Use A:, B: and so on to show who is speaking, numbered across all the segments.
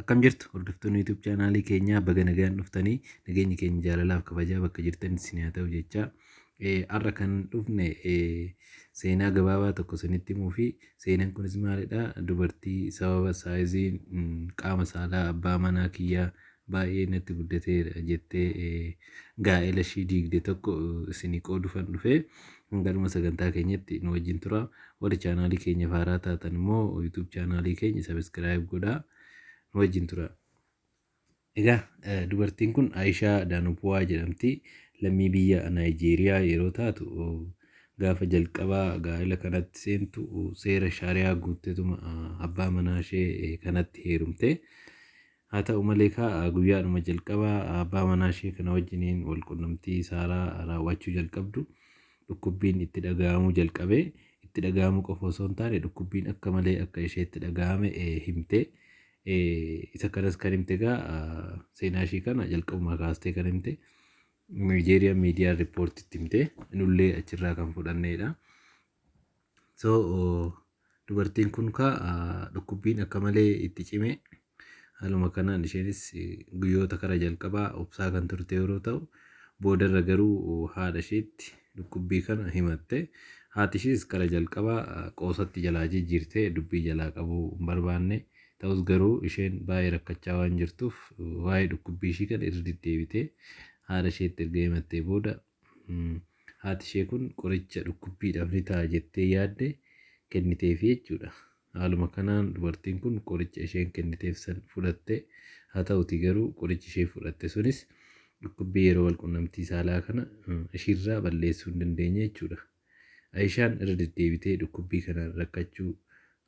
A: Akkam jirtu hordoftoonni YouTube chaanaalii keenyaa, baga nagaan dhuftanii. Nageenyi keenya jaalalaaf kabajaa bakka jirtan isin haa ta'u jechaa, har'a kan dhufne seenaa gabaabaa tokko isinitti himuu fi seenaan kunis maalidha? Dubartii sababa saayiziin qaama saalaa abbaa manaa kiyyaa baay'ee natti guddateera jettee gaa'ela ishii diigde tokko isinii qoodufan dhufe. Hanga dhuma sagantaa keenyatti nu wajjin tura. Warri chaanaalii keenya haaraa taatan immoo YouTube chaanaalii keenya subscribe godhaa, nu wajjin tura. Egaa dubartiin kun Aayishaa Daanupuwaa jedhamti. Lammii biyya Naayijeeriyaa yeroo taatu, gaafa jalqabaa gaa'ela kanatti seentu seera shaariyaa guuttetuma abbaa manaa ishee kanatti heerumte. Haa ta'u malee kaa guyyaadhuma jalqabaa abbaa manaa ishee kana wajjiniin wal qunnamtii saalaa raawwachuu jalqabdu dhukkubbiin itti dhaga'amuu jalqabe. Itti dhaga'amuu qofa osoo hin taane dhukkubbiin akka malee akka isheetti dhaga'ame himte. Isa kanas kan himte egaa seenaa ishii kana jalqabumaa kaastee kan himte Nigerian Media Reportitti himte, nullee achirraa kan fudhannedha. So dubartiin kun kaa dhukkubbiin akka malee itti cime. Haaluma kanaan isheenis guyyoota kara jalqabaa obsaa kan turte yeroo ta'u, boodarra garuu haadha isheetti dhukkubbii kana himatte. Haati ishees kara jalqabaa qoosatti jalaa jijjiirtee dubbii jalaa qabuu hin barbaanne. Ta'us garuu isheen baay'ee rakkachaa waan jirtuuf waa'ee dhukkubbii ishii kana irra deddeebitee haadha isheetti erga himattee booda, haati ishee kun qoricha dhukkubbiidhaaf ni ta'a jettee yaadde kenniteefi jechuudha. Haaluma kanaan dubartiin kun qoricha isheen kenniteef san fudhatte. Haa ta'uti garuu qorichi ishee fudhatte sunis dhukkubbii yeroo walqunnamtii saalaa kana ishiirraa balleessuu hin dandeenye jechuudha. Ayishaan irra deddeebitee dhukkubbii kanaan rakkachuu,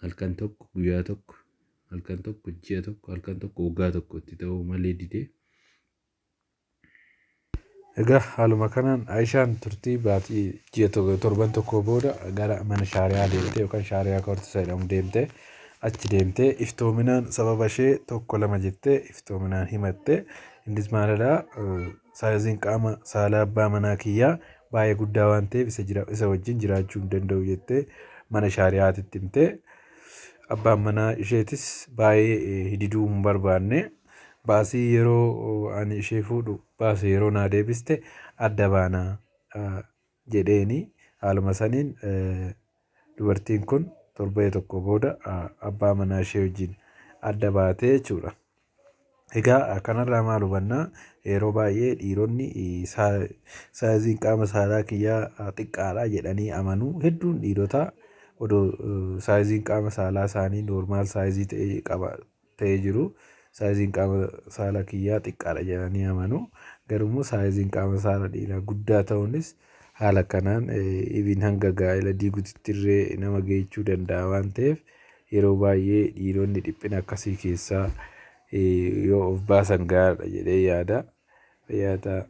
A: halkan tokko, guyyaa tokko, halkan tokko, ji'a tokko, halkan tokko, waggaa tokko itti ta'uu malee didee.
B: Egaa haaluma kanaan Ayishaan turtii baatii ji'a tokko torban tokko booda gara mana shaariyaa deemtee yookaan shaariyaa koortisa jedhamu deemtee, achi deemtee iftoominaan sababa ishee tokko lama jettee iftoominaan himatte. Innis maalidhaa? Saayiziin qaama saalaa abbaa manaa kiyyaa baay'ee guddaa waan ta'eef isa jira isa wajjin jiraachuu hin danda'u jettee mana shaariyaatitti himte. Abbaan manaa isheetis baay'ee diduu hin barbaanne. Baasii yeroo ani ishee fuudhu baase yeroo naa deebiste adda baana jedheeni. Haaluma saniin dubartiin kun torbee tokko booda abbaa manaa ishee wajjin adda baatee jechuudha. Egaa kanarraa maal hubannaa? Yeroo baay'ee dhiironni saayiziin qaama saalaa kiyyaa xiqqaadha jedhanii amanuu. Hedduun dhiirotaa odoo saayiziin qaama saalaa isaanii normal saayizii ta'e qaba ta'ee jiru saayiziin qaama saala kiyyaa xiqqaadha jedhanii amanu. Garuu saayiziin qaama saala dhiiraa guddaa ta'uunis haala kanaan ibin hanga gaa'ela diiguutti illee nama geechuu danda'a waan ta'eef, yeroo baay'ee dhiironni dhiphina akkasii keessaa yoo of baasan gaariidha jedhee yaada. Fayyaa ta'a.